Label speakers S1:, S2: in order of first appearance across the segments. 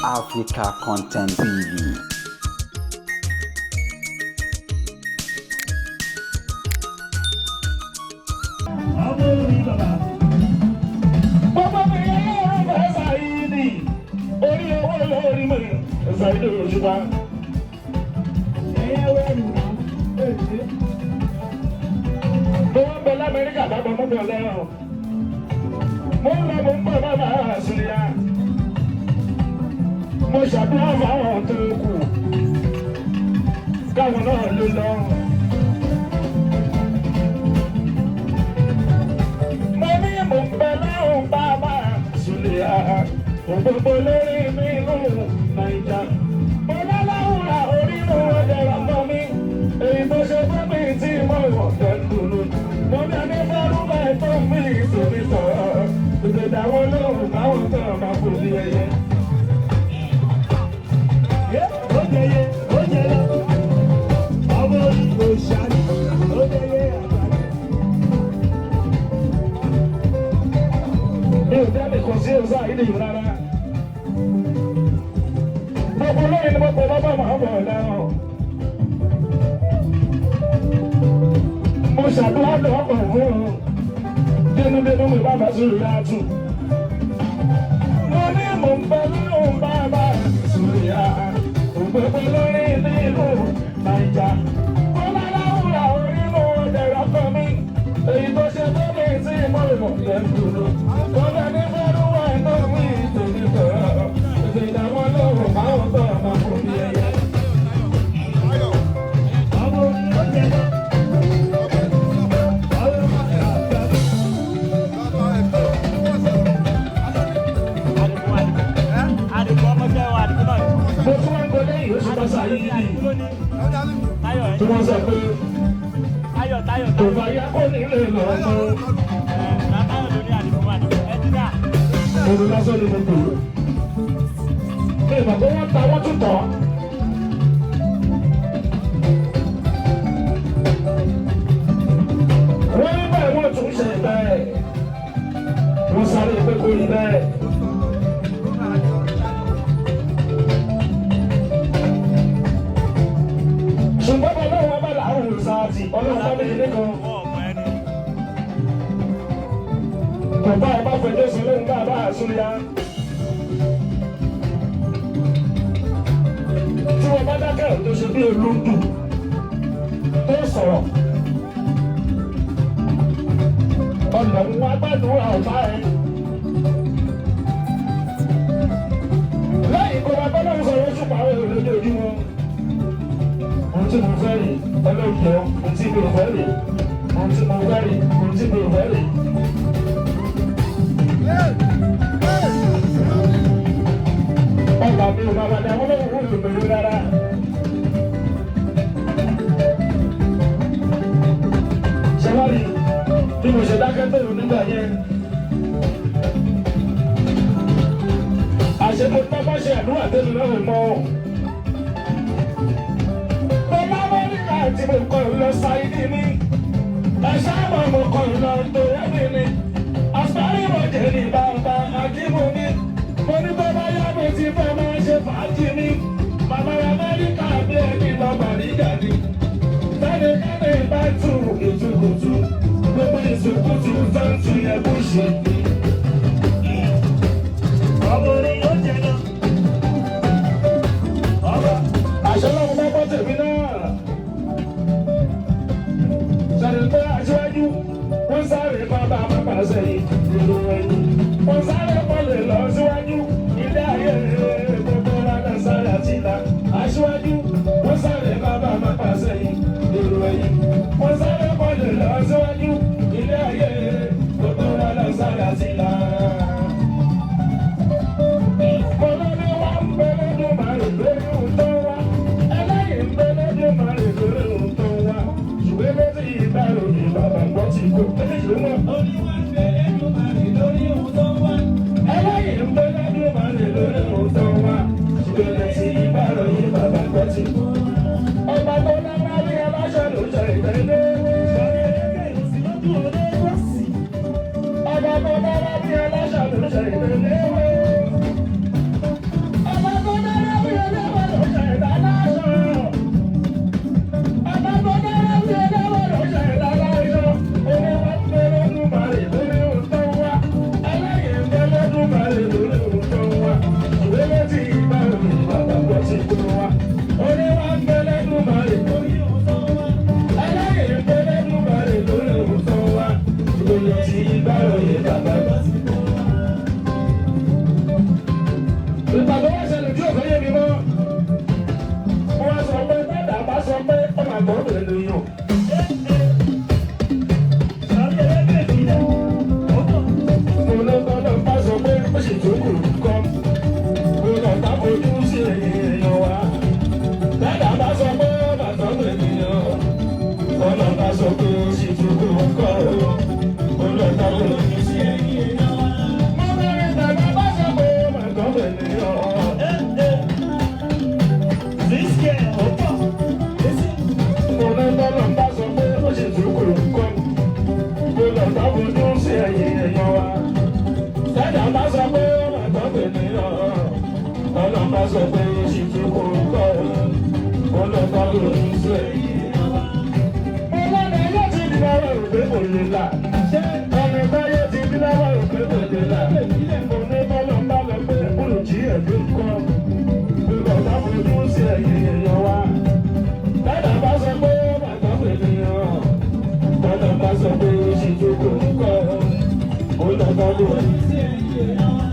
S1: Africa Content TV.
S2: Ọmọ orí bàbá.
S3: Gbogbo mi yóò fẹ́ Saidi, orí owó lórí mi, Saidi Òṣùpá.
S2: Ẹyẹ wẹ̀rù náà. Èyí.
S3: Mo ń bẹ l'Amẹ́ríkà bàbá mú bọ̀ lẹ́rùn. Mo ń lọ mo ń bọ̀ bàbá Àsùnìyà. Mo ṣàdúrà fáwọn tó kù. Káwọn náà ló lọ. Mo ní mò ń bẹ lọ́rùn bàbá Àsùnìyà. Ògbógbó lórí mi lù Nàìjà. Mo láláwùrà orí mu ọjà ìrànlọ́ mi. Èyí tó ṣe fún mi tí mo wọ̀ tẹ́lú. Mo ní ẹni fẹ́rú bẹ́ẹ̀ tó mi ìtòmí sọ̀rọ̀. Tètè dáwọ́ lóhùn káwọn tó máa kú ní ẹyẹ.
S2: Yé, ó jẹyẹ, ó jẹ lọ. Ọmọ orí kò ṣàní. Ó jẹyẹ àgbàdo.
S3: Mi ò dẹ́bi kò sí ọ̀sán àyíní yìí rárá. Gbogbo lóyún ni mo pè bàbá màá bọ̀ lẹ́wọ̀n. Mo ṣàdúrà lọ́kọ̀ fún un. Dénúdénú mi bàbá sùúrù látù. Mo ní mò ń bẹ lóhùn bàbá sùúrù yá. Ògbógbó lórí nílùú Nàìjà. Mo láláwùrà orí mo dẹ̀rọ̀ kan mi. Èyí tó ṣe fún mi tí mo mọ̀ lẹ́kùnú. Mo bẹ ní fẹ́rúwà iná mi tèmi tọ̀rọ̀. Ètò ìdáwọ́ lóhùn báwọn tó máa kú bí ẹyẹ.
S2: Ọmọ orí ó jẹ lọ. Ọmọ orí àgbàdo.
S3: Mo tún wá ń gbọ́ lẹ́yìn oṣù tó ṣàyíyí. Tí wọ́n sọ pé kò bá yá kó nílé lọ́mọ́. Òru lásán ni mo pè é. Mi ìmọ̀ pé wọ́n ta wọ́n tún tọ̀. Wọ́n ní bẹ́ẹ̀ wọ́n tún ṣe bẹ́ẹ̀. Wọ́n sáré pé kò rí bẹ́ẹ̀. Ṣùgbọ́n ọlọ́run ọba làwọn ò sáàtì, ọlọ́run bá mi nìkan. Bàbá ọba fẹjọ́ sí lóhùn bàbá àsúnyá. Tí wọ́n bá dákẹ́ ò tó ṣe bí olóńdù tó sọ̀rọ̀. Ọ̀nà ń wá gbàdúrà ọ̀tá ẹ̀. Lẹ́yìn kó wa gbọ́dọ̀ sọ̀rọ̀ oṣù pàrọ̀ èrò lójoojúmọ́. Ohun tí mo fẹ́ rè ọlọ́jọ́, ohun tí mi ò fẹ́ rè, ohun tí mo fẹ́ rè, ohun tí mi ò fẹ́ rè. Ọgbà mi ò máa bàdà wọn lọ́wọ́ wúlò pẹ̀lú rárá. Ṣé wá rí bí mo ṣe dákẹ́ tó nígbà yẹn? Àṣẹ mo tọ́ bá ṣe àdúrà tẹ́lu náà mọ́. Mo máa bọ́ nígbà tí mo kọ̀ lọ sáyé ní. Ẹ̀ṣá mọ̀ mo kọ̀ lọ tó ẹ̀mí ni. Àsáré mo jẹ́ ní bàbá Akíbo mi. Mo ní bọ́ bá yá mo ti fẹ́ máa ṣe fàájì mi. Màmá Amẹ́ríkà bí ẹni bàbá nígbà ni. Kẹ́nikẹ́ni bá tu ìtukùtù. Gbogbo ìtukùtù tó ń tu yẹ kó ṣe.
S2: Ọmọ orí ó jẹ lọ. Ọmọ
S3: Àṣẹ lọ́run bá gbọ́ tèmi náà. Sọ̀rọ̀ pé aṣíwájú wọ́n sáré bàbá máa pàṣẹ ìlú ẹ̀yìn. Wọ́n sáré bọ́ọ̀lù lọ síwájú ilé ayé gbogbo lánà sáré àti ìlà. Aṣíwájú wọ́n sáré bàbá máa pàṣẹ ìlú ẹ̀yìn. Wọ́n sáré bọ́ọ̀lù lọ síwájú ilé ayé gbogbo lánà sáré. kọ́. Ó lọ bá fojú sí èèyàn wa. Dada bá sọ pé bàtọ́ ènìyàn. Ọlọ́ bá sọ pé ó sì tún kú kọ́. Ó lọ bá fojú sí èèyàn wa. Mo bẹ̀rẹ̀ dada bá sọ pé bàtọ́ ènìyàn. Mo ní bọ́lọ̀ bá sọ pé ó sì tún kú kọ́. Ó lọ bá fojú sí èèyàn wa. Dada bá sọ pé bàtọ́ ènìyàn. Ọlọ́ bá sọ pé ó sì tún kú kọ́. Ó lọ bá fojú sí èèyàn wa. Ọlọ́run ayé ti di lára òpé kò lè là. Ọ̀nà ìbáyé ti di lára òpé kò lè là. Òní bọ́lọ̀ ń bá lọ pé olùjí ẹ̀dùn kọ́. Gbogbo ọ̀gá fojú sí ẹ̀yìn èèyàn wa. Dada bá sọ pé bàtà ènìyàn. Dada bá sọ pé oṣù tó kò ń kọ́. Ó lọ bá lò.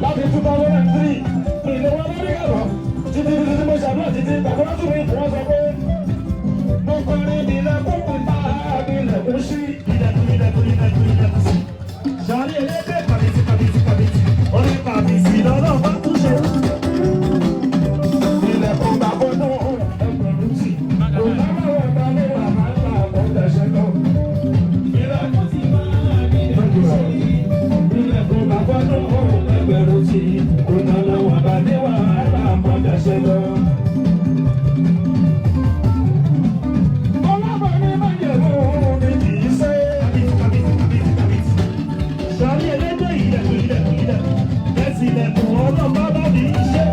S3: Láti 2003, ìlú wa Amẹ́ríkà lọ. Títí títí tí mo ṣàdúrà títí, bàbá tún mi wọ́n sọ pé mo kọrin ìlẹ̀kùn pípa ilẹ̀kùn sí.
S2: Ilẹ̀kùn, ilẹ̀kùn, ilẹ̀kùn, ilẹ̀kùn sí. Sọ̀rí elédè kàbìtì, kàbìtì, kàbìtì. Orí kàbìtì lọ́lọ́ bá tún ṣe.
S3: Ilẹ̀kùn bàbá náà ẹgbẹ̀rún sí. Òlámọ̀wọ̀ bá ní wàhálà àkọ́tẹ̀ṣẹ́ náà.
S2: Ilẹ̀kùn ti máa ní ilẹ̀kùn sí.
S3: Ilẹ̀kùn bàbá náà ẹgbẹ̀rún sí. Òlámọ̀wọ̀ bá ní wàhálà àkọ́tẹ̀ṣẹ́ náà. Ọlọ́mọ ní májèmú ni kì í ṣe.
S2: Kàbìtì, kàbìtì, kàbìtì, kàbìtì. Sọ̀rí elédè ilẹ̀kùn, ilẹ̀kùn, ilẹ̀kùn. Ẹ̀sìn ilẹ̀kùn ọlọ́mọ bá mi ṣe.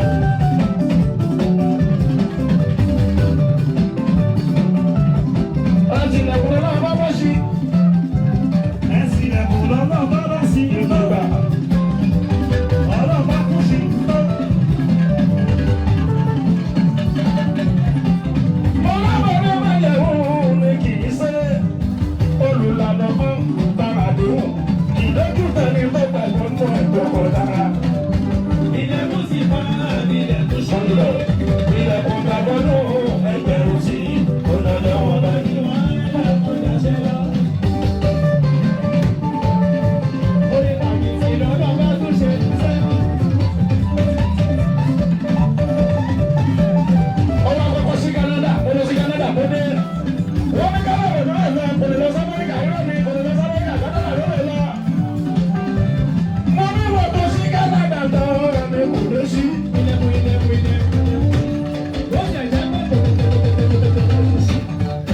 S3: Láti ilẹ̀kùn lọ́wọ́ bá bọ́ sí.
S2: Ẹ̀sìn ilẹ̀kùn lọ́lọ́ bá bá sí.
S3: Ìgbà.
S2: Ọlọ́mọ kú sí.
S3: Ọlọ́mọ ní májèmú ni kì í ṣe. Olùlànà fún tàràdéhùn. Ìdójú tẹni tó gbàgbọ́ nínú ẹ̀gbọ́n kò dára.
S2: Ilẹ̀kùn sì máa ní ilẹ̀kùn sí.
S3: Ilẹ̀kùn gbàgbọ́ nù ẹgbẹ̀rún sí. Ònàdà wọn bá ní
S2: Wàhálà kọjá ṣe lọ. Orí kàbìtì lọ́lọ́ bá tún ṣe ṣe.
S3: Ọwọ́ àkọ́kọ́ sí Canada, mo lọ sí Canada, mo dé. Wọ́n ní Canada náà lọ, kò lè lọ sí Amẹ́ríkà, irọ́ ni, kò lè lọ sí Amẹ́ríkà, Canada ló lè lọ. Mo ní wọ́n tó sí Canada tán, ọ̀rọ̀ mi kò lè sí.
S2: Ilẹ̀kùn, ilẹ̀kùn, ilẹ̀kùn, ilẹ̀kùn. Ó ṣẹ̀ṣẹ̀ pé tòkòtòkòtòkòtòkòtò sí.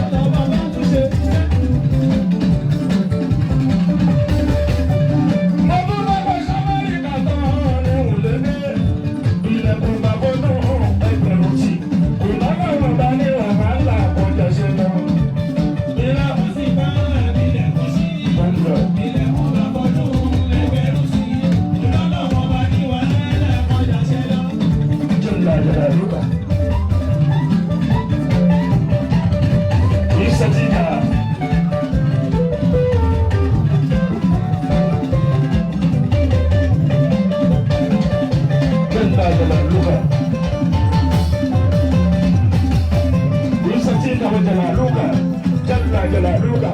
S2: Ọlọ́ba bá tún ṣe ṣe.
S3: Mo tún lọ́kọ̀ sí Amẹ́ríkà tán, ọ̀rọ̀ mi ò lè dé. Ilẹ̀kùn bàbá náà ẹgbẹ̀rún sí. Kò lọ́nà bàbá ní wàhálà kọjá ṣe lọ.
S2: Ilẹ̀kùn sì máa ní ilẹ̀kùn sí. Ilẹ̀kùn bá bọ́dún ẹgbẹ̀rún sí. Ọlọ́ba bá ní wàhálà kọjá ṣe lọ.
S3: Jalla jalaluka. Isatika. Jalla jalaluka. Isatika wa jalaluka. Jalla jalaluka.